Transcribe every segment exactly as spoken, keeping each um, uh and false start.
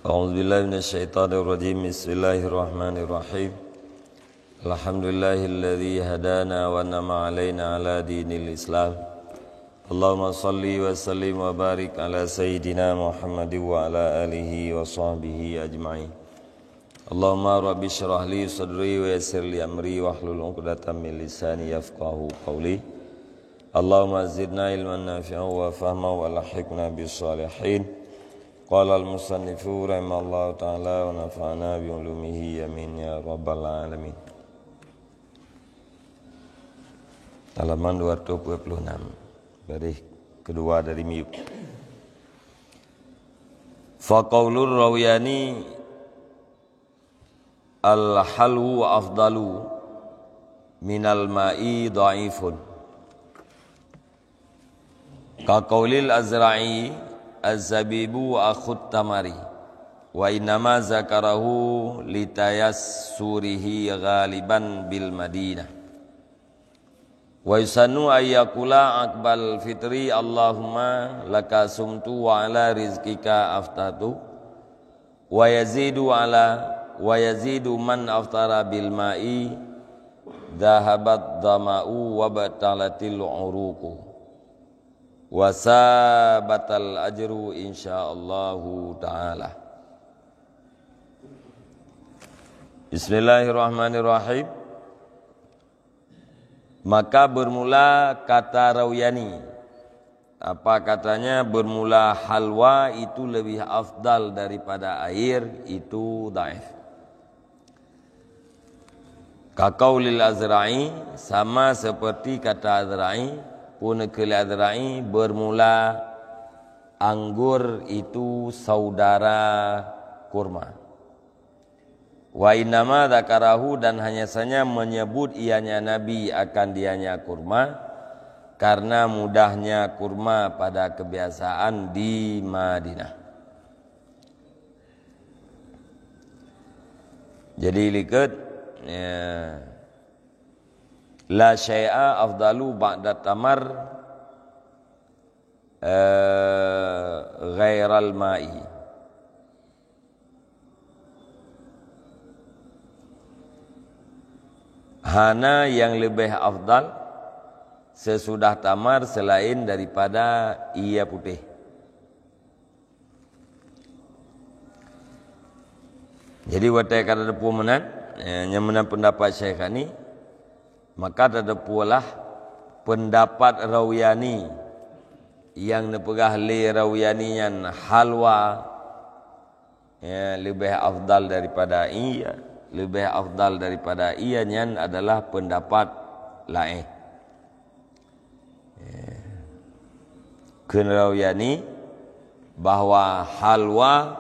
أعوذ بالله من الشيطان الرجيم. بسم الله الرحمن الرحيم. الحمد لله الذي هدانا وأنعم علينا على دين الإسلام. اللهم صل وسلم وبارك على سيدنا محمد وعلى آله وصحبه أجمعين. اللهم رب اشرح لي صدري ويسر لي أمري واحلل عقدة من لساني يفقهوا قولي. اللهم زدنا علما نافعا وفهما وألحقنا بالصالحين. قال المصنف رحمه الله تعالى ونفعنا بعلومه آمين يا رب العالمين. Halaman dua ratus dua puluh enam, baris kedua dari miyub. Faqaulur rawiyani al-halwu afdalu minal ma'i dhaifun. Ka qaulil azra'i, az-zabibu akhut tamari, wa innama zakarahu litayassurihi ghaliban bil Madinah. Wa yusannu an yaqula aqbal fitri, Allahumma laka sumtu wa ala rizqika aftatu. Wa yazidu ala, wa yazidu man aftara bil ma'i dhahabat dhama'u wa batalatil uruqu. Wa sabatal ajru insyaallahu ta'ala. Bismillahirrahmanirrahim. Maka bermula kata rauyani. Apa katanya bermula halwa itu lebih afdal daripada air, itu dhaif. Ka qaulil azra'i, sama seperti kata azra'i, pun keu azra'i bermula anggur itu saudara kurma. Wa innama dzakarahu, dan hanya saja menyebut ianya Nabi akan dianya kurma karena mudahnya kurma pada kebiasaan di Madinah. Jadi likot, ya, la syai'a afdalu ba'da tamar, eh, ghairal ma'i. Hana nyang leubeh afdal sesudah tamar selain daripada ie putéh. Jadi watée ka tateupeue meunan, eh, nyang meunan peundapat Syaikhani, maka tateupeue lah peundapat Rauyani nyang neupeugah lé Rauyani nyan halwa, ya, leubeh afdal daripada ie, leubeh afdal daripada ie nyan adalah peundapat laén. Ya. Kheun Rauyani bahwa halwa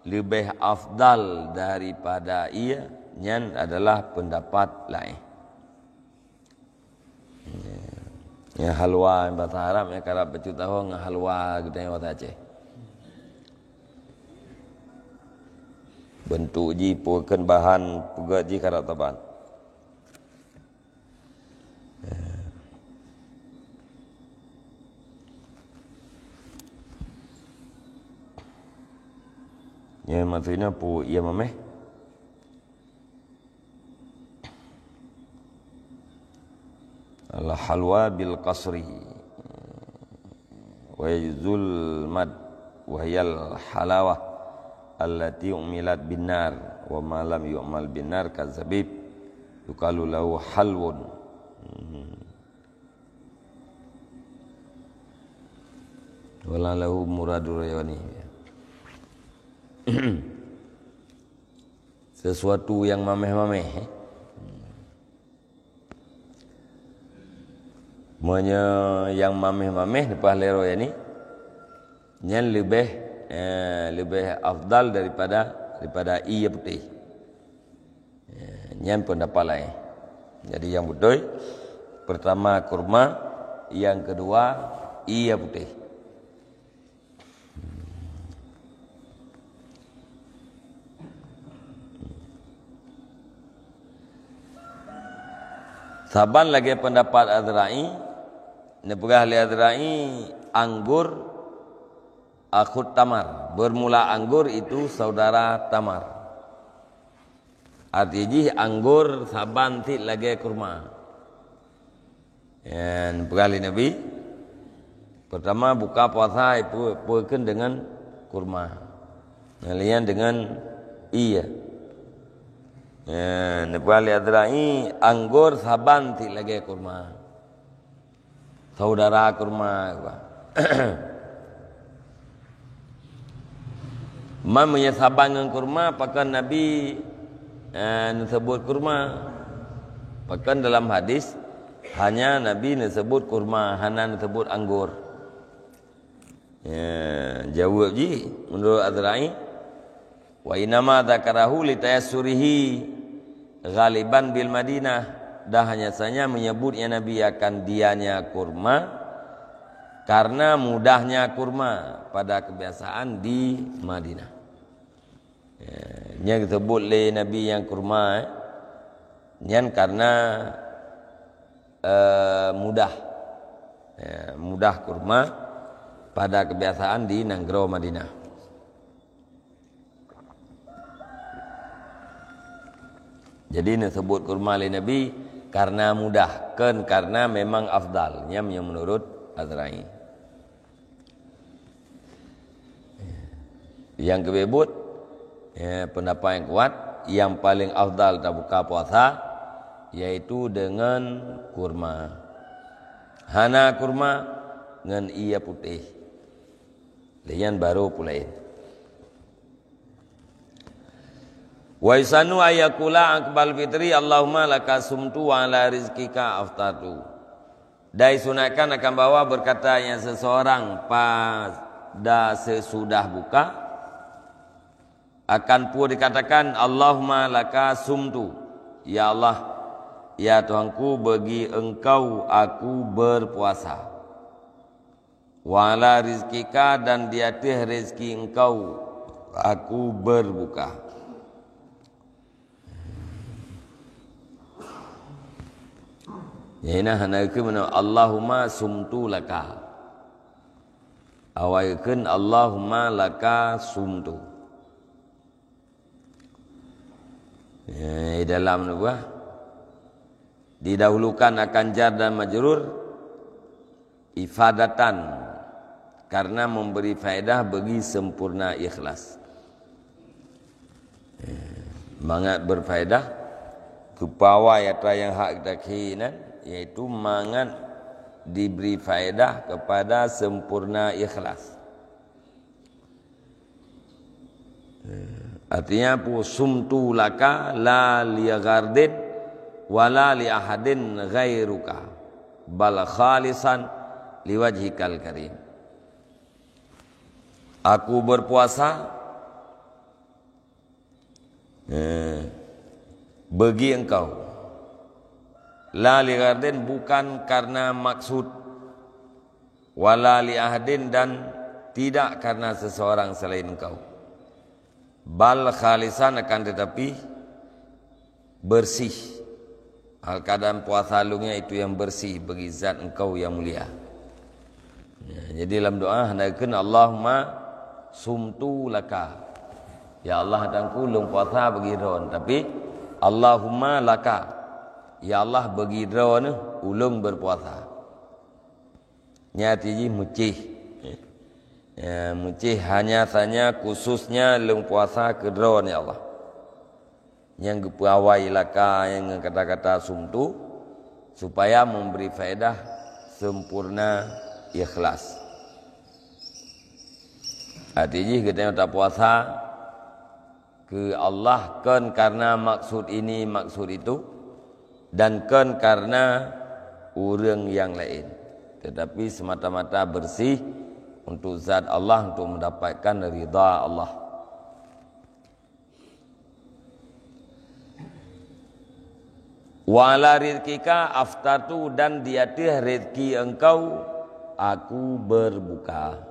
leubeh afdal daripada ie, nyan adalah peundapat laén. Ya, halwa bahasa Arab, ya, karab bacut tahu ngon halwa geutanyoe bahasa Aceh. Bentuk jih, peue kheun bahan peugöt jih karab taban. Ya, maksudnya peue ie mameh? Al-halwa bil qasri. Wa yajuzul mad, wa hiyal halawah allati umilat bin nar, wa ma lam yu'mal bin nar kazabib yuqalu lahu halwun. Hmm. Wala lahu muradur yawani. Sesuatu yang mameh-mameh, eh. Meunyoe nyang mameh-mameh leupah lé roh yani, nyan leubeh, eh, leubeh afdal daripada, daripada ie putéh. Eh, nyan peundapat laén. Jadi nyang beutôi, peurtama kurma, nyang keudua ie putéh. Saban lagée peundapat Azra'i, neupeugah lé Azra'i, anggor akhut tamar. Bermula anggur itu saudara tamar. Arti jih anggur saban cit lagée kurma. Nyan peugah lé Nabi, pertama buka puasa ipe-, ipeukheun deungon kurma. Nyang laén deungon ie. Nyan peugah lé Azra'i, anggur saban cit lagée kurma. Saudara kurma. Man meunyoe saban ngon kurma, pakon Nabi, eh, neuseubut kurma? Pakon dalam hadis, hanya Nabi neuseubut kurma, hana neuseubut anggur. Ya, jaweueb jih, menurut Azra'i, "Wa innama dzakarahu litayassurihi ghaliban bil Madinah." Dan hanya saja menyebutnya Nabi akan dianya kurma, karena mudahnya kurma pada kebiasaan di Madinah. Ya, nyang disebut lé Nabi nyang kurma, eh, nyan karena, eh, mudah. Ya, mudah kurma pada kebiasaan di nanggroe Madinah. Jadi, neuseubut kurma lé Nabi karena mudah, kon karena memang afdal. Nyan nyang menurut Azra'i. Nyang keubit, ya, pendapat nyang kuat, nyang paléng afdal tabuka puasa, yaitu deungon kurma. Hana kurma, ngon ie putéh. Lé nyan baru peulaén. Wa yusannu ayyakula aqbal fitri, "Allahumma laka sumtu wa ala rizqika aftartu." Dan disunatkan akan bahwa berkatanya seseorang pada sesudah buka, akan pun dikatakan, "Allahumma laka sumtu." Ya Allah, ya Tuhanku, bagi Engkau aku berpuasa. "Wa ala rizqika," dan di ateueh rezeki Engkau aku berbuka. Nyang na hana geukheun meunan, "Allahumma sumtu laka." Awai geukheun, "Allahumma laka sumtu." Ya, di dalam ni buah. Didahulukan akan jar dan majrur, ifadatan, karena memberi faedah bagi sempurna ikhlas. Eh, mangat berfaedah, keupawai atra nyang hak geutakhi nyan, yaitu mangat diberi faedah kepada sempurna ikhlas. Artinya, "Sumtu laka la li ghardin wa la li ahadin ghairuka, bal khalisan liwajhikal karim." Aku berpuasa, eh, bagi Engkau. La li ghardin, bukan karena maksud. Wala li ahadin, dan tidak karena seseorang selain Engkau. Bal khalisan, akan tetapi bersih. Hal keadaan puasa lôn nyan itu yang bersih bagi zat Engkau yang mulia. Ya, jadi dalam doa hana geukheun, "Allahumma sumtu laka." Ya Allah, Tuhanku, lôn puasa bagi Droe. Tapi, "Allahumma laka." Ya Allah, bagi Droeneuh ulôn berpuasa. Nyan arti jih meucéh. Ya, meucéh hanya saja khususnya lôn puasa keu Droeneuh, ya Allah. Nyang geupeuawai laka nyan ngon kata-kata sumtu, supaya memberi faedah sempurna ikhlas. Arti jih geutanyoe tapuasa keu Allah kon karena maksud ini, maksud itu, dan kon karena ureuëng nyang laén, tetapi semata-mata bersih untuk zat Allah, untuk mendapatkan ridha Allah. "Wa ala rizqika aftartu," dan di ateueh rezeki Engkau aku berbuka.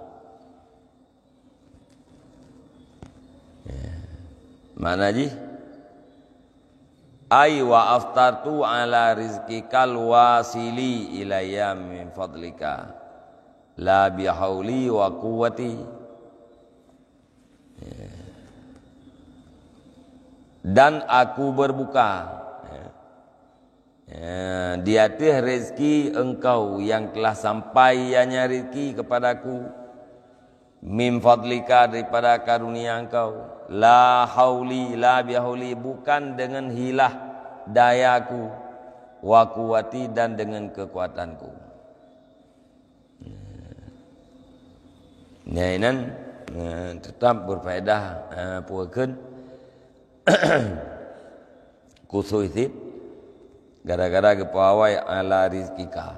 Ya. Makna jih, "Ai wa aftartu ala rizqikal wasili ilayya min fadlika, la bihauli wa quwwati, Dan aku berbuka, ya, di ateueh rezeki engkau yang telah sampai ianya rezeki kepadaku, min fadlika, daripada karunia engkau, la hauli, la bihauli, bukan dengan hilah dayaku, wa quwwati, dan dengan kekuatanku. Nyan inan, eh, tetap berfaedah, eh, peue kheun khusus cit gara-gara geupeuawai ala rizqika.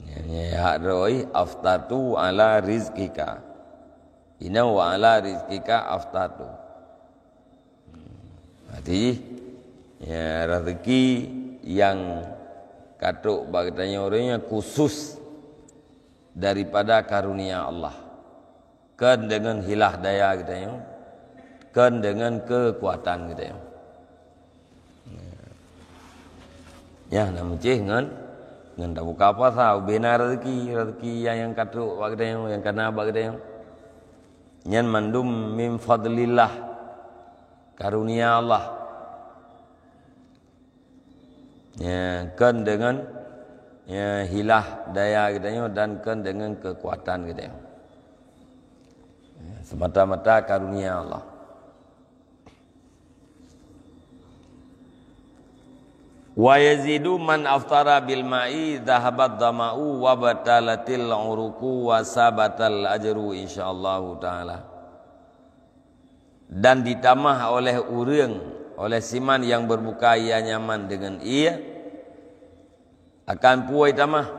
Nyan, nyan hak droe aftartu ala rizqika. Inna wa ala rizqika aftartu. Arti jih, ya, rezeki nyang ka trok bak geutanyoe nyan khusus daripada karunia Allah. Kon deungon hilah daya geutanyoe, kon deungon keukuatan geutanyoe. Ya, na meucéh ngon, ngon tabuka puasa, ubena rezeki, rezeki nyang, nyang ka trok bak geutanyoe, nyang ka na bak geutanyoe. Nyan mandum min fadlillah, karunia Allah. Ya, kon deungon, ya, hilah daya geutanyoe dan kon deungon keukuatan geutanyoe. Ya, semata-mata karunia Allah. Wa yazidu man aftara bil ma'i dhahabat dhama'u wa batalatil uruku wa sabatal ajru insyaallahu taala. Dan ditamah oleh ureuëng, oleh siman nyang berbuka ia nyaman dengan ia, akan peue tamah,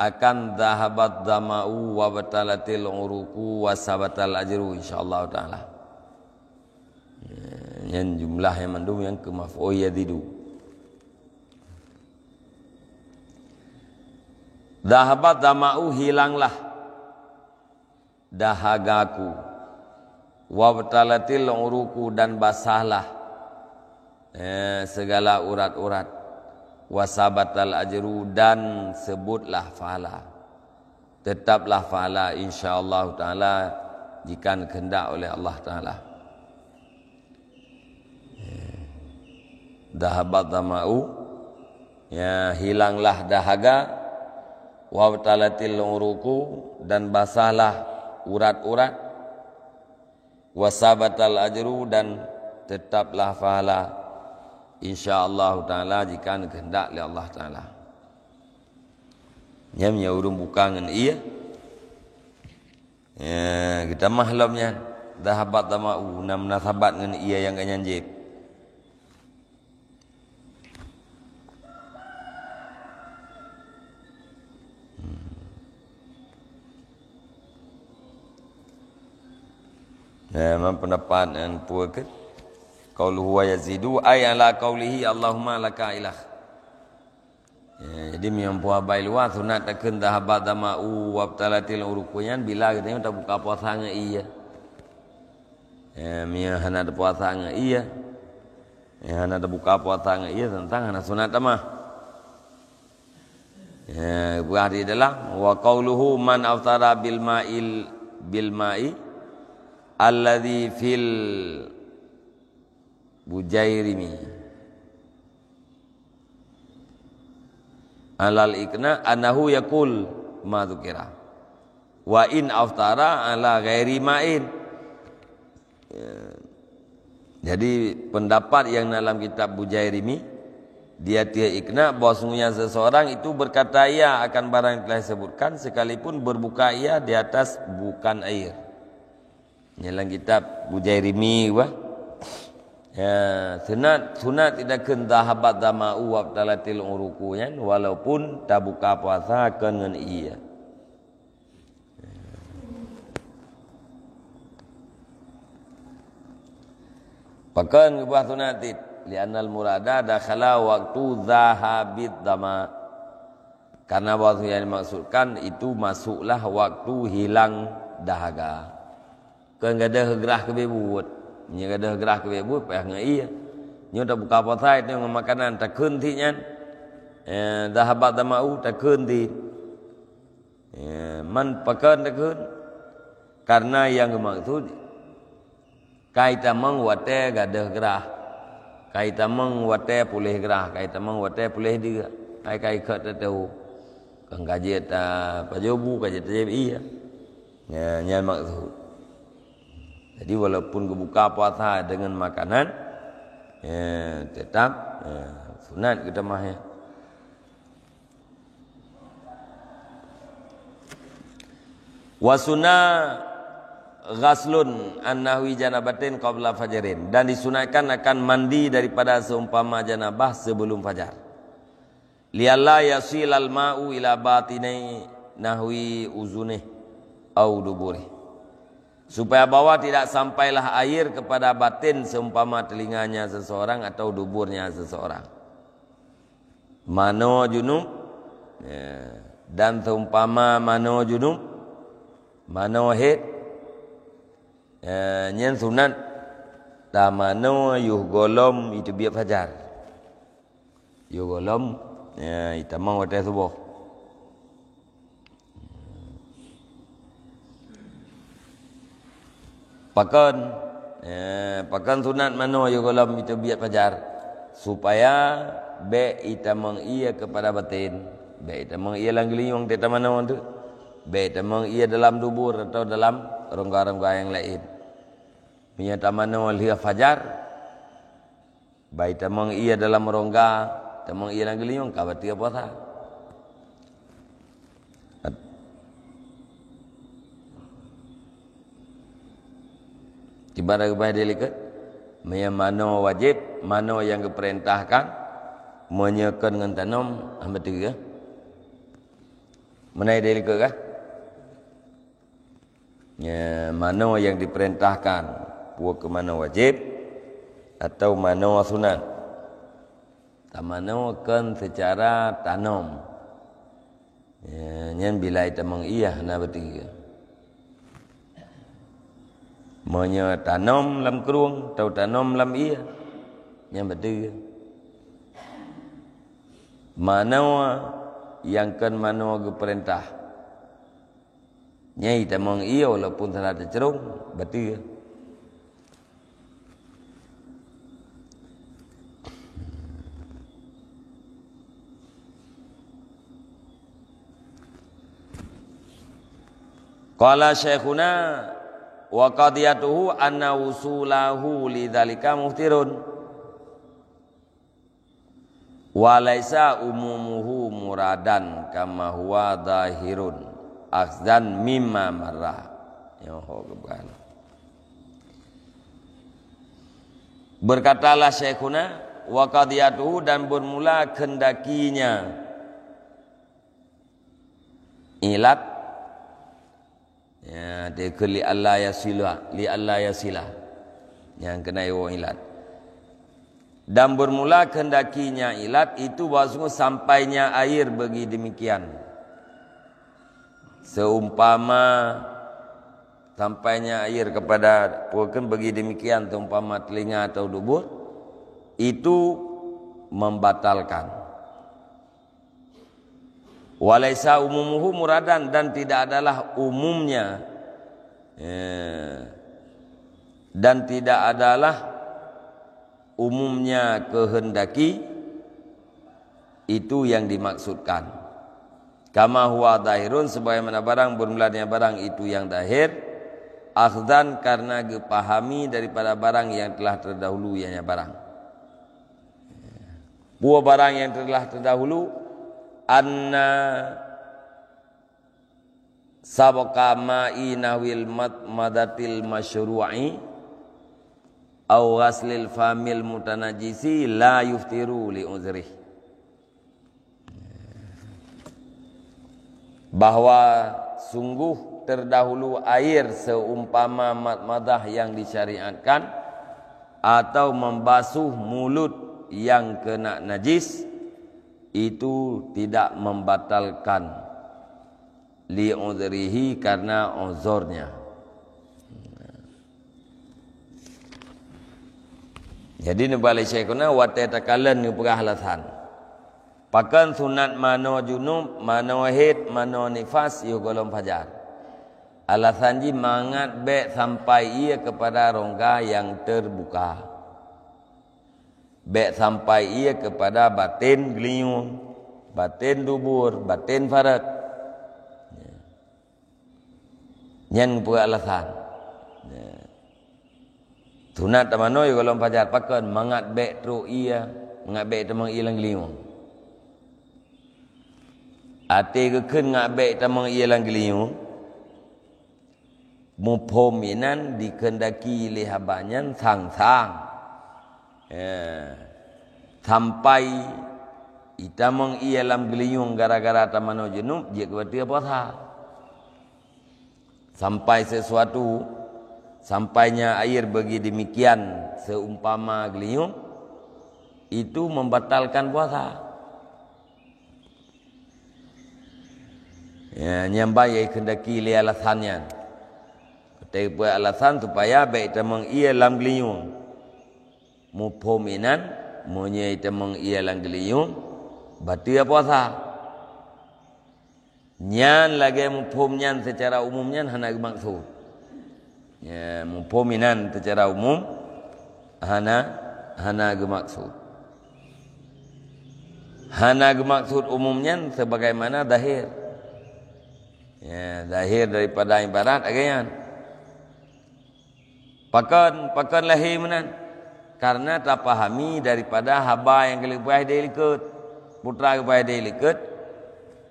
akan dhahabat dhama'u wa batalatil uruku wa sabatal ajru insyaallahu taala. Nyan jumlah nyang mandum nyang keu maf'ul yazidu. Dhahabat dhama'u, hilanglah dahagaku. Wabtalatil uruku, dan basahlah, eh, segala urat-urat. Wasabatal ajru, dan sebutlah pahala. Tetaplah pahala insyaallah taala jika kehendak oleh Allah taala. Dhahabat dhama'u, ya, hilanglah dahaga, wabtalatil uruku, dan basahlah urat-urat, wasabatal ajru, dan tetaplah pahala insyaallah taala jika kehendak oleh Allah taala. Nyan meunyoe ureuëng buka ngon ie, ya, geutamah lom nyan. Dhahabat dhama'u, na meunasabat ngon ie nyang ka nyan jép. Hmm. Ya, man pendapat nyang peue kheun? Qauluhu wa yazidu, ay ala qaulihi, Allahumma laka ilah. Ya, jadi meunyoe peue bayi luwa sunat takheun dhahabat dhama'u wabtalatil uruku nyan bila geutanyoe tabuka puasa ngon ie. Ya, meunyoe hana tapuasa ngon ie. Ya, hana tabuka puasa ngon ie teuntang hana sunat tamah. Ya, buah di dalam wa qauluhu man aftara bil ma'il, bil ma'i alladzi fil bujairimi. Alal ikna annahu yakul ma dzukira. Wa in aftara ala ghairi ma'in. Ya. Jadi pendapat yang dalam kitab Bujairimi dia tiada ikna bahwasanya seseorang itu berkata ia akan barang yang telah disebutkan sekalipun berbuka ia di atas bukan air. Nyan lam kitab Bujairimi bah. Ya, sunat, sunat tidak kheun dhahabat dhama'u wabtalatil uruku nyan walaupun tabuka puasa kon ngon ie. Pakon geuba sunat cit? Li'annal murada dakhala waqtu dhahabid dhama. Karena bahwa yang dimaksudkan itu masuklah waktu hilang dahaga. Kon gadôh grah keubiet buet. Nyoe gadôh grah keubiet buet payah ngon ie. Nyoe tabuka puasa nyoe ngon makanan takheun cit nyan. Eh, dhahabat dhama'u takheun cit. Eh, man pakon takheun? Karena nyang geumaksud, ka itamong watée gadôh grah, ka itamong watée puléh grah, ka itamong watée puléh deuk, hai ka ikot teuteuhu. Kan ka jeuet tapajoh bu, ka jeuet tajép ié. Nyan, nyan maksud. Jadi, walaupun geubuka puasa deungon makanan, ya, tetap, ya, sunat geutamah, ya. Wa sunna ghaslun an nahwi janabatin qabla fajrin, dan disunatkan akan mandi daripada seumpama janabah sebelum fajar. Lialla yasilal ma'u ila batini nahwi uzunih au duburih. Supaya bahwa tidak sampailah air kepada batin seumpama telinganya seseorang atau duburnya seseorang. Manoe junub, ya, dan seumpama manoe junub, manoe haid, ya, nyan sunat tamanoe yoh gohlom iteubiet fajar. Yoh gohlom, ya, itamong watée suboh. Pakon, eh, pakon sunat manoe yoh gohlom iteubiet fajar, supaya bék itamong ié keupada batin, bék itamong ié lam geulinyueng teutamanoe tu, bék itamong ié dalam dubur atau dalam rongga-rongga nyang laén. Meunyoe tamanoe lheueh fajar, Bah itamong ié dalam rongga, tamong ié lam geulinyueng, ka bateue puasa. Kiban geubai di likot, meunyoe manoe wajéb, manoe nyang geupeurintahkan, meunyoe kon ngon tanom, hana bateue. Meunan di likot kah? Ya, manoe nyang dipeurintahkan, peue keuh manoe wajéb atau manoe sunat. Tamanoe kon seucara tanom. Ya, nyan bila itamong ié hana bateue. Meunyoe tanom lam krueng atau tanom lam ié, nyan bateue. Manoe nyang kon manoe geupeurintah. Nyan itamong ié walaupun sira teucrong, bateue. Qala syaikhuna, wa qadhiyatuhu anna wusulahu lidzalika muftirun. Wa laisa umumuhu muradan kama huwa zahirun, akhzan mimma marra. Nyoe ho geuban. Berkatalah Syaikhuna, wa qadhiyatuhu, dan bermula kehendakinya ilat, ya, dikeu li alla yasila, li alla yasila. Nyang keunan iwoe ilat. Dan bermula kehendakinya ilat itu bahwasungguh sampainya air bagi demikian. Seumpama sampainya air kepada, bukan bagi demikian, seumpama telinga atau dubur, itu membatalkan. Walaisa umumuhu muradan, dan tidak adalah umumnya, eh, dan tidak adalah umumnya kehendaki itu yang dimaksudkan. Kama huwa zahirun, sebagaimana barang bermulanya barang itu yang zahir, akhdan, karena geupahami daripada barang yang telah terdahulu ianya barang. Peue barang nyang telah terdahulu, anna sabqa ma'i nahwil mad-, madatil masyru'i au ghaslil famil mutanajjisi la yuftiru li uzrih. Bahwa sungguh terdahulu air seumpama madmadah yang disyariatkan atau membasuh mulut yang kena najis, itu tidak membatalkan li uzrihi, karena uzurnya. Jadi, neubalai Syekhuna watée takalon neupeugah alasan. Pakon sunat manoe junub, manoe haid, manoe nifas yoh gohlom fajar. Alasan jih mangat bék sampai ie keupada rongga nyang teubuka. Bék sampai ie keupada baten geulinyueng, baten dubur, baten faraj. Nyan peue alasan. Sunat tamanoe gohlom fajar, pakon? Mangat bék trok ie, mangat bék tamong ie lam geulinyueng. Até geukheun ngat bék tamong ie lam geulinyueng, muphom inan dikeundaki lé haba nyan sang-sang. Ya. Sampai itamong ie lam geulinyueng gara-gara tamanoe jeunub, jeuet keu bateue puasa. Sampai sesuatu, sampainya air bagi demikian seumpama geulinyueng, itu membatalkan puasa. Ya, nyang ban jikeundaki lé alasan nyan. Teupeue alasan supaya bék tamong ie lam geulinyueng. Muphom inan, meunyoe tamong ie lam geulinyueng, bateue puasa. Nyan lagée muphom nyan seucara umum nyan hana geumaksud. Ya, muphom inan seucara umum hana, hana geumaksud. Hana geumaksud umum nyan sebagaimana zahir. Ya, zahir daripada ibarat lagée nyan. Pakon, pakon lahé meunan? Karena tapahami daripada haba nyang geuleubah di likot, putra geuleubah di likot,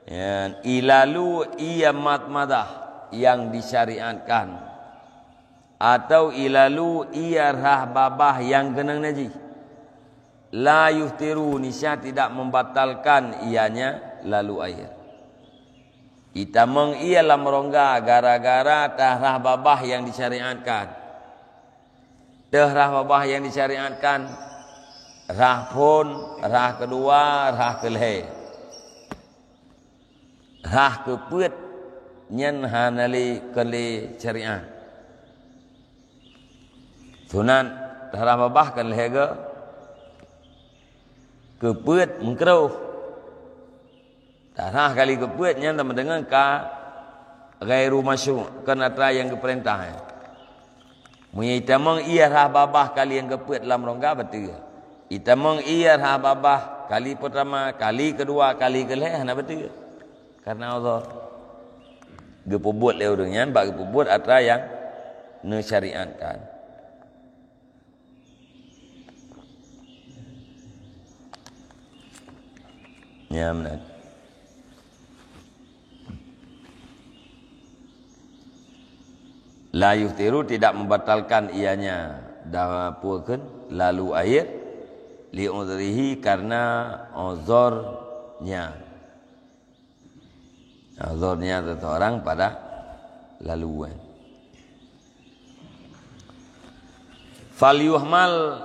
ya, ilalu ie madmadah nyang disyariatkan, atau ilalu ie rhah babah nyang keunong najih. La yuftiru, niscaya tidak membatalkan ianya lalu air. Itamong ie lam rongga gara-gara tarhah babah nyang disyariatkan. Teuh rhah babah nyang disyariatkan, rhah phon, rhah keudua, rhah keulhée. Rhah keupeuet nyan hana lé keu lé syariat. Sunat tarhah babah kan lhée geu keupeuet meukruh. Tarhah kali keupeuet nyan sama dengan ka ghairu masyru', kon atra nyang geupeurintah. Meunyoe itamong ie rhah babah kali nyang keupeuet lam rongga, bateue. Itamong ie rhah babah kali peurtama, kali keudua, kali keulhée, hana bateue. Karena Allah geupeubuet lé ureuëng nyan bak geupeubuet atra nyang neusyariatkan. Ya, meunan. La yuftiru, tidak membatalkan ianya, dah peue kheun, lalu air, li uzrihi, karena uzurnya. Uzurnya seseorang pada lalu, eh. Fal yuhmal,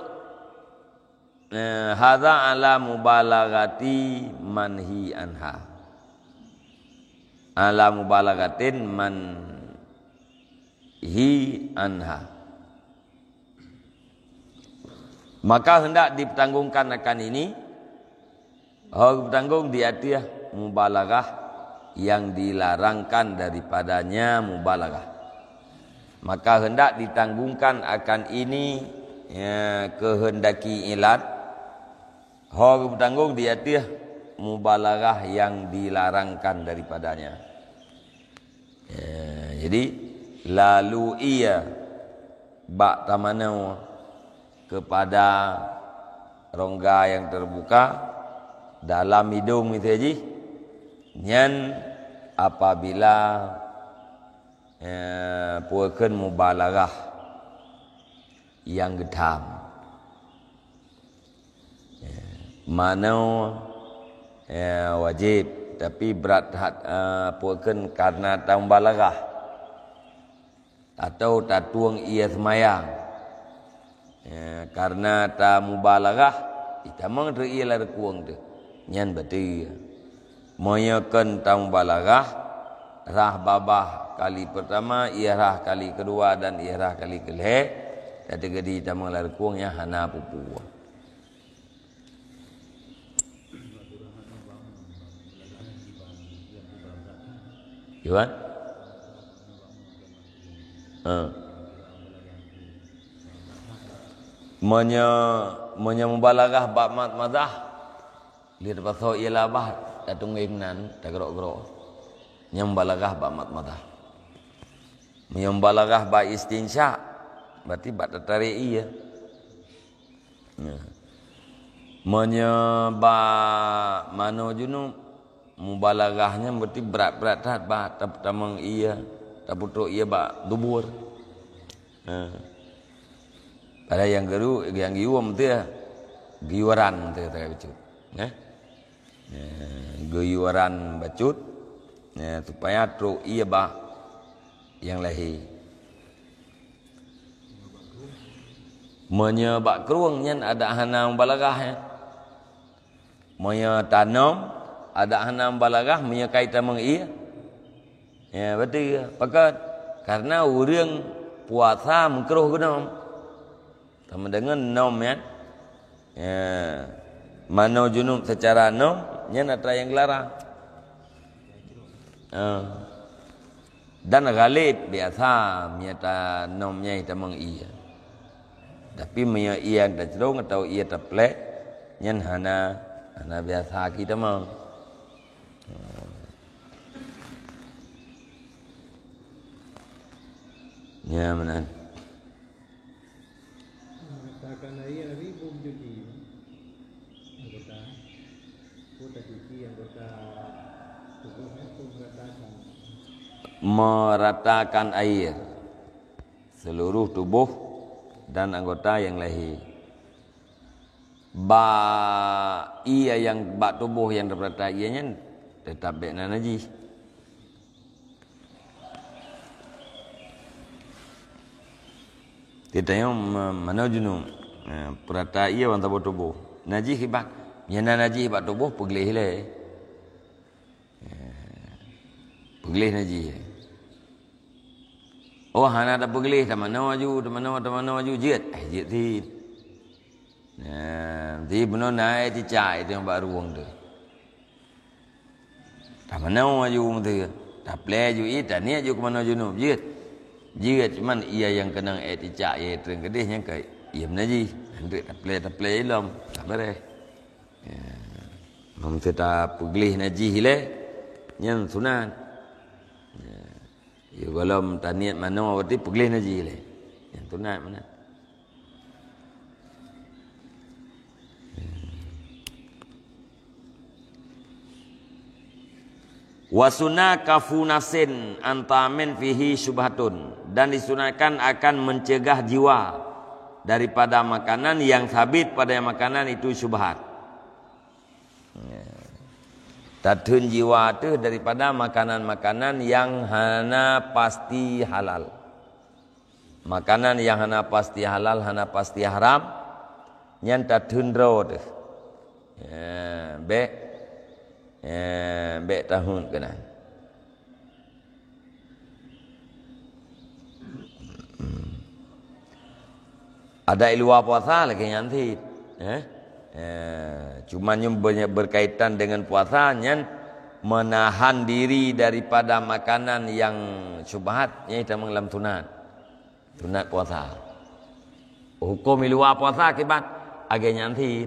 eh, hadza ala mubalaghati manhi anha. Ala mubalaghatin manhi anha. Maka hendak dipertanggungkan akan ini, ho geupeutanggung di ateueh mubalaghah nyang dilarangkan daripadanya mubalaghah. Maka hendak ditanggungkan akan ini, ya, keuheundaki ilat, ho geupeutanggung di ateueh mubalaghah nyang dilarangkan daripadanya. Ya, jadi, lalu ie bak tamanoe keupada rongga nyang teubuka dalam idong miseue jih, nyan apabila, eh, peue kheun mubalaghah nyang geutham. Ya, manoe, ya, wajéb, tapi brat that, eh, peue kheun karena tamubalaghah atau tatueng ie seumayang. Ya, karena tamubalaghah, itamong teu ie lam rukueng teuh. Nyan bateue. Meunyoe kon tamubalaghah, rhah babah kali peurtama, ie rhah kali keudua dan ie rhah kali keulhée, tateukeudi tamong lam rukueng nyan hana peue-peue. Gimana? Ha. Meunyoe, meunyoe mubalaghah bak mad-, madmadah, lheueh tapasoe ie lam babah, tatunggeng meunan, tageurok-geurok. Nyan mubalaghah bak mad-, madmadah. Meunyoe mubalaghah bak istinsyak, berarti bak tatarek ie. Nah. Meunyoe bak manoe junub, mubalaghah nyan berarti brat-brat that bah ta-, tamong ie, tapeutrok ie bak dubur. Nah. Padahai nyang geuru-, nyang geuyue teuh, geuyueran teuh, teuh bacut. Nah. Nah, geuyueran bacut, nah, supaya trok ie bak nyang lahé. Meunyoe bak krueng nyan adak hana mubalaghah, ya. Meunyoe tanom, adak hana mubalaghah, meunyoe ka itamong ie. Ya, beutôi. Pakon? Karena ureuëng puasa meukruh geunom. Sama dengan nom, ya. Ya. Manoe junub secara nom, nyan atra nyang geularang. Ah. Dan ghalib biasa meunyoe tanom nyan itamong ie. Tapi meunyoe ie tacrong atawa ie taplek, nyan hana, hana biasa kitamong. Nyan meunan. Meratakan air, tapi bum cuci anggota. Bum tacuci anggota tubuh, eh, bum meratakan. Meratakan air seluruh tubuh dan anggota nyang lahé. Bak ie nyang bak tuboh nyang teupeurata ie nyan teutap bék na najih. Teuntang ma-, manoe junub, eh, peurata ie ban saboh tuboh. Najih iban. Nyang na najih bak tuboh peugleh ilée. Eh, peugleh najih. Oh, hana tapeugleh, tamanoe aju, tamanoe, tamanoe aju, jeuet. Eh, jeuet cit. Nah, di bunoe na ie cicak itu nyang bak rueng tu. Tamanoe aju meuteuh. Taplée aju ie, taniet aju keu manoe junub, jeuet. Jeuet, cuman ie nyang keunong ie cicak, ie treun keudeh nyang ka ie meunajih. Hanjeuet taplée, taplée ilom, ka beureh. Ya. Meunteue tapeugleh najih ilée, nyan sunat. Ya. Ya, gohlom taniet manoe berarti peugleh najih ilée. Nyan sunat meunan. Wa sunna kafu nafsin an ta'min fihi syubhatun, dan disunatkan akan mencegah jiwa daripada makanan yang sabit pada makanan itu syubhat. Ya. Tatheun jiwa teuh daripada makanan-makanan yang hana pasti halal. Makanan nyang hana pasti halal, hana pasti haram, nyan tatheun droe teuh. Ya, bék, ya, bék taheuet keunan. Adak i luwa puasa lagée nyan cit, eh? Eh, cuma nyoe be-, berkaitan dengan puasa nyan menahan diri daripada makanan yang syubhat, nyan itamong lam sunat. Sunat puasa. Huköm i luwa puasa kiban lagée nyan cit.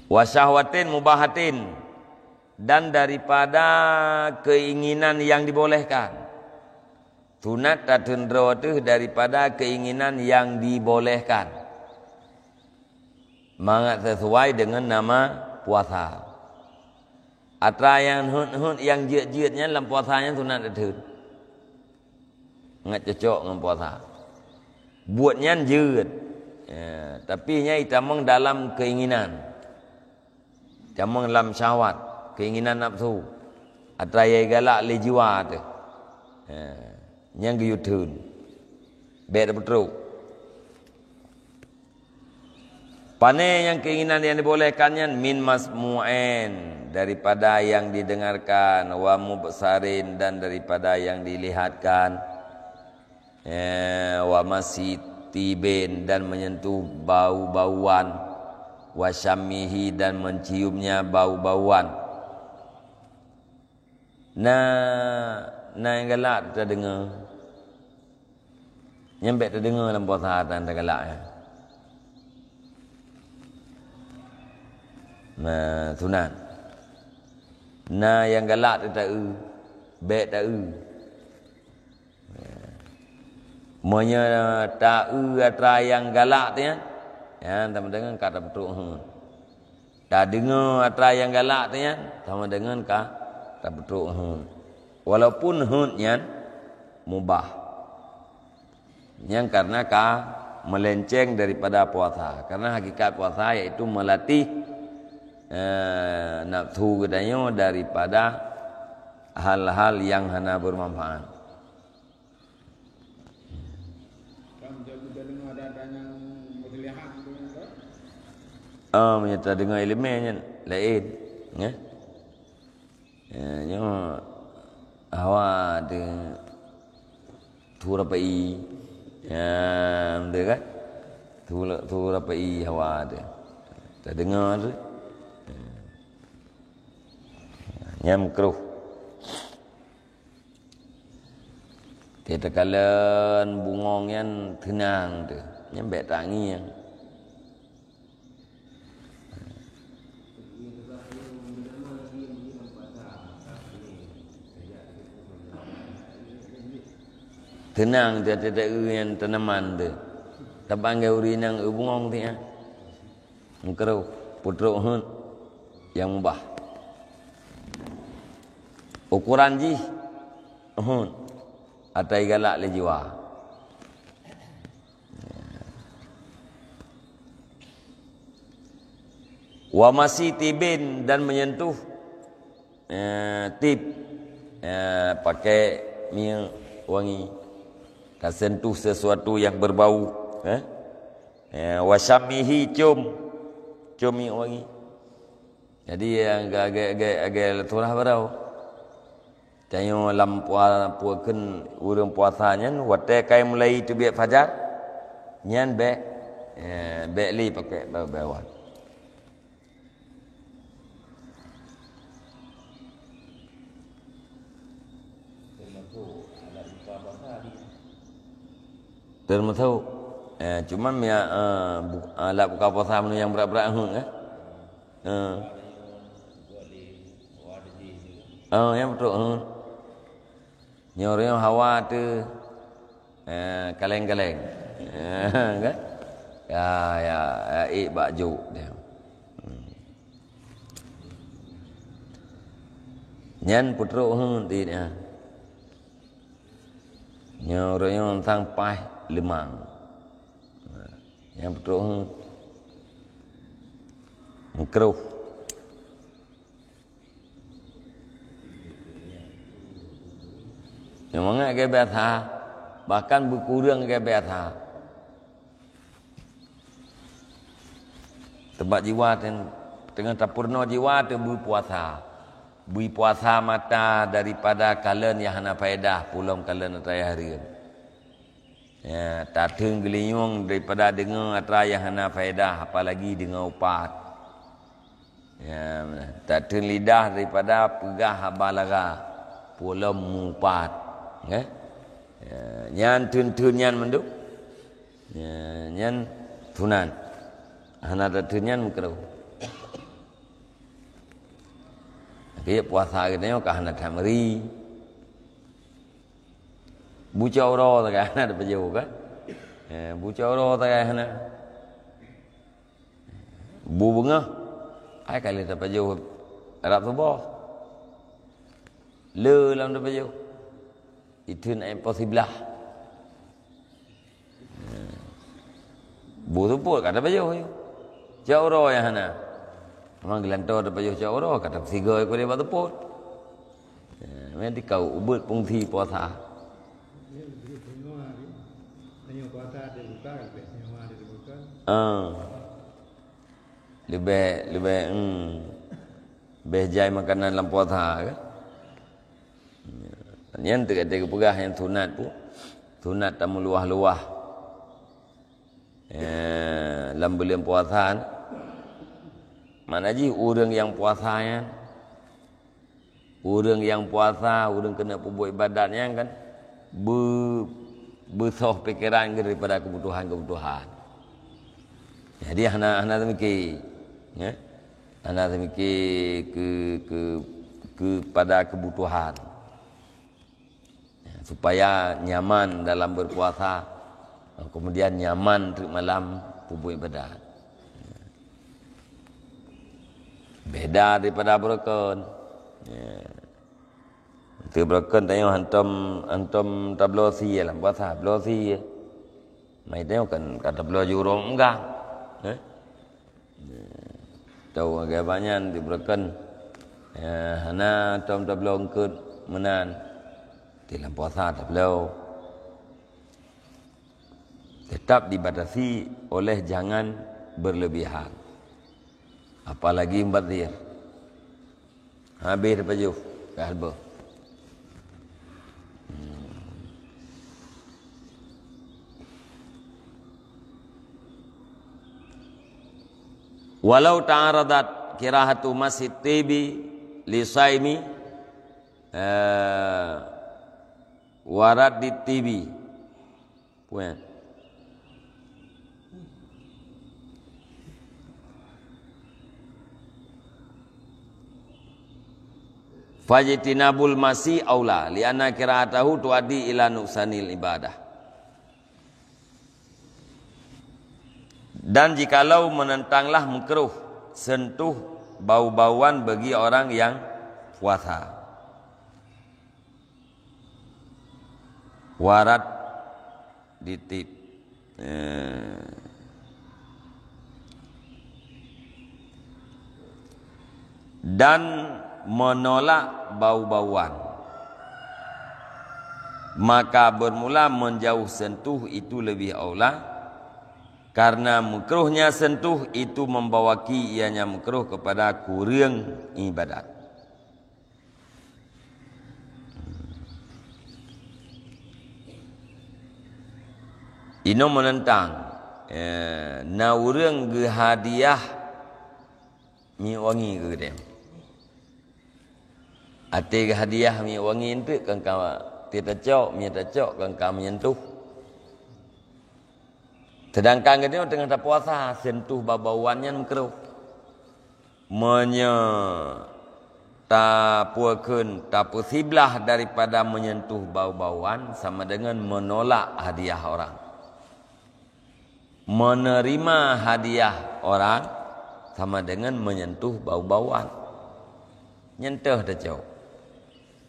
Wa syahwatin mubahatin, dan daripada keinginan yang dibolehkan. Sunat tatheun droe teuh daripada keinginan yang dibolehkan. Mangat sesuai dengan nama puasa. Atra nyang heuet-heuet nyang jeuet-jeuet nyan lam puasa nyan sunat tatheun. Ngat cocok ngon puasa. Buet nyan jeuet. Ya, tapi nyan itamong dalam keinginan. Itamong lam syahwat, keinginan nafsu. Atra nyang galak lé jiwa teuh. Ya, nyan geuyue theun. Bék tapeutrok. Pane nyang keinginan yang dibolehkan nyan? Min masmu'in, daripada yang didengarkan, wa mubsarin, dan daripada yang dilihatkan, eh, wa massi tibin, dan menyentuh bau-bauan, wa syammihi, dan menciumnya bau-bauan. Na, Na nyang galak tadeungoe. Nyan bèk tadeungoe lam puasa nyang galak nyan. Nah, sunat. Na nyang galak teuh taeu, bèk taeu. Meunyoe taeu atra nyang galak teuh nyan, nyan sama dengan ka tapeutrok heuet. Tadeungoe atra nyang galak teuh nyan, sama dengan ka tapeutrok heuet. Walaupun heuet nyan mubah. Nyan karena ka melenceng daripada puasa. Karena hakikat puasa yaitu melatih, eh, nafsu geutanyoe daripada hal-hal yang hana bermanfaat. Ah, meunyoe tadeungoe ileumèe nyan laén, ya. Ya, nyoe hawa teuh, tu rapai. Ya, beutôi kan? Tu, tu rapai hawa teuh. Tadeungoe teuh. Ya. Nyan makruh. Teuh takalon bungong nyan teunang teuh. Nyan bèk tangieng. Teunang teuh, teuh, teuh, eu nyan tanaman teuh. Tapanggé ureueng inong eu bungong teuh nyan. Makruh, peutrok heuet nyang mubah. Ukuran jih heuet, atra galak lé jiwa. Wa masi tibin, dan menyentuh, eh, tib, eh, pakai minyeuk wangi. Tasentuh sesuatu yang berbau, eh? Eh, wa syammihi, cium, cium minyeuk wangi. Jadi, agak-agak, agak-agak turah barô. Tanyoe lam pua-, pue kheun ureueng puasa nyan, watèe ka mulai teubiet fajar, nyan bèk, eh, bèk lé pakai ba-, bawah. Termasuk, eh, cuman ya, eh, bu-, alat buka puasa meunyoe nyang brat-brat heuet, eh. Eh. Eh, nyang beutôi, eh. Nyoe ureueng hawa teuh, eh, kaleng-kaleng. Eh, kan? Ya, ya, ya, ék bak jôk dia. Hmm. Nyan peutrok heuet di dia. Nyoe ureueng nyang sang paih leumang. Nyan peutrok heuet. Makruh. Nyang mangat lagèe biasa, bahkan beukureueng lagèe biasa. Teuma jiwa ten-, teungoh tapeurunoe jiwa teuh beupuasa. Beupuasa mata daripada kalon nyang hana faedah, pulom kalon atra nyang hareuem. Ya, tatheun geulinyueng daripada deungoe atra nyang hana faedah, apalagi deungoe upat. Ya, tatheun lidah daripada peugah haba lara, pulom mupat. Ya. Ya, nyan theun-theun nyan mandum. Ya, nyan sunat. Hana tatheun nyan makruh. Tapi puasa geutanyoe ka hana that meuri. Bucok uroe sagai hana tapajoh kan? Eh, bucok uroe sagai hana. Bu beungoh, ai ka lheueh tapajoh rab suboh. Le lam tapajoh. Itu nak impossible lah. Bu seupôt ka tapajoh. Cok uroe nyang hana. Memang geulantoe tapajoh cok uroe, ka tapeusigoe keu bak seupôt. Ha, meunan dikau ubit fungsi puasa. Ah. Leubeh, leubeh, hmm. Leubeh jai makanan lam puasa kan? Nyan teuka-teuka geupeugah nyang sunat pun. Sunat tameuluwah-luwah. Eh, lam buleuen puasa, makna jih ureueng nyang puasa nyan, Ureuëng nyang puasa, ureuëng keuneuk peubuet ibadat nyan kan beu-, beusoh pikeran daripada keubutuhan-keubutuhan. Jadi hana, hana teumiki, ya. Hana teumiki keu, keu, keupada keubutuhan. Ya, supaya nyaman dalam berpuasa, kemudian nyaman teuk malam peubuet ibadat. Beda daripada beureukeun. Ya. Teuk beureukeun tanyoe hantom, hantom tabloe sie lam puasa, bloe sie. Mai tanyoe kan ka tabloe jurong megang. Eh? Tau lagèe banyan teuk beureukeun. Ya, hana hantom tabloe eungkot meunan. Di lam puasa tabloe. Tetap dibatasi oleh jangan berlebihan. Apalagi mubazir. Habéh tapajoh, ka haba. Walau ta'aradat kirahatu masjid tibi li saimi, eh, warat di tibi. Puan. Fajtinabul masi aula, li'anna qira'atahu tuaddi ila nuqsanil ibadah. Dan jikalau menentanglah makruh sentuh bau-bauan bagi orang yang puasa. Warat di tib. Eh. Dan menolak bau-bauan. Maka bermula menjauh sentuh itu lebih aula, karena makruhnya sentuh itu membawaki ianya makruh kepada kureueng ibadat. Inoe meunentang, eh, na ureuëng geuhadiah minyeuk wangi keu geutanyoe. Até geuhadiah minyeuk wangi eunteuk kan ka teucok, minyeuk tacok kan ka menyentuh. Sedangkan geutanyoe teungoh tapuasa, sentuh bau-bauan nyan makruh. Meunyoe tapeukheun, tapeusiblah daripada menyentuh bau-bauan, sama dengan menolak hadiah orang. Menerima hadiah orang sama dengan menyentuh bau-bauan. Nyentuh tacok.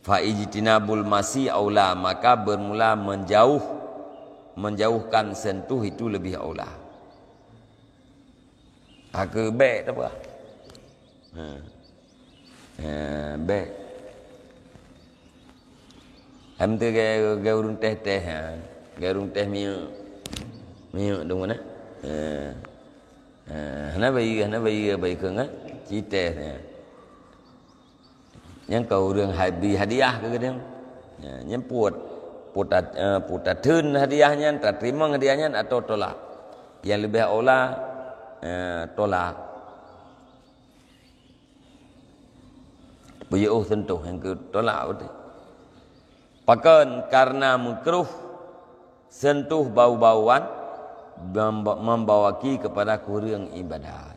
Fa ijtinabul masi aula, maka bermula menjauh, menjauhkan sentuh itu lebih aula. Aku bèk tak apa. Ha. Ha, bèk. Am tu gaya, gaya ureuëng teh-teh, ha. Gaya ureuëng teh minyeuk. Minyeuk tu mana? Ha. Ha, hana bayeue, hana bayeue, bayeue keu ngat. Citeh, ha. Nyang ka ureuëng hai-, bri hadiah keu geutanyoe. Ya, nyan puet, puet ta-, eh, puet tatheun hadiah nyan, tateurimong hadiah nyan atau tolak. Nyang leubeh aula, eh, tolak. Beuyoh sentuh nyang keu tolak beutôi. Pakon? Karena makruh sentuh bau-bauan memba-, membawaki kepada kureueng ibadat.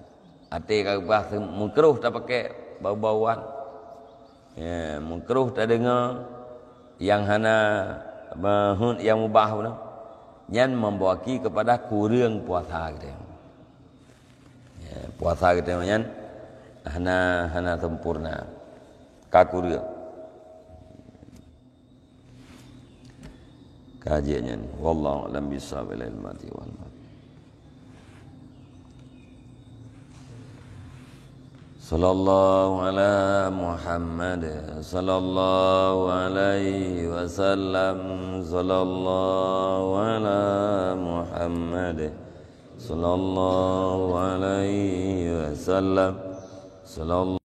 Até ka geupeugah makruh tapakè bau-bauan. Ya, makruh tadeungoe nyang hana meuheuet nyang mubah bunoe. Nyan membawaki kepada kureueng puasa geutanyoe. Ya, puasa geutanyoe nyan hana, hana sempurna. Ka kureueng. Ka jeuet nyan. Wallahu a'lam bishawab. Ilal mati wal mati. Sallallahu ala Muhammad. Sallallahu alaihi wasallam. Sallallahu ala Muhammad. Sallallahu alaihi wasallam. Sallallahu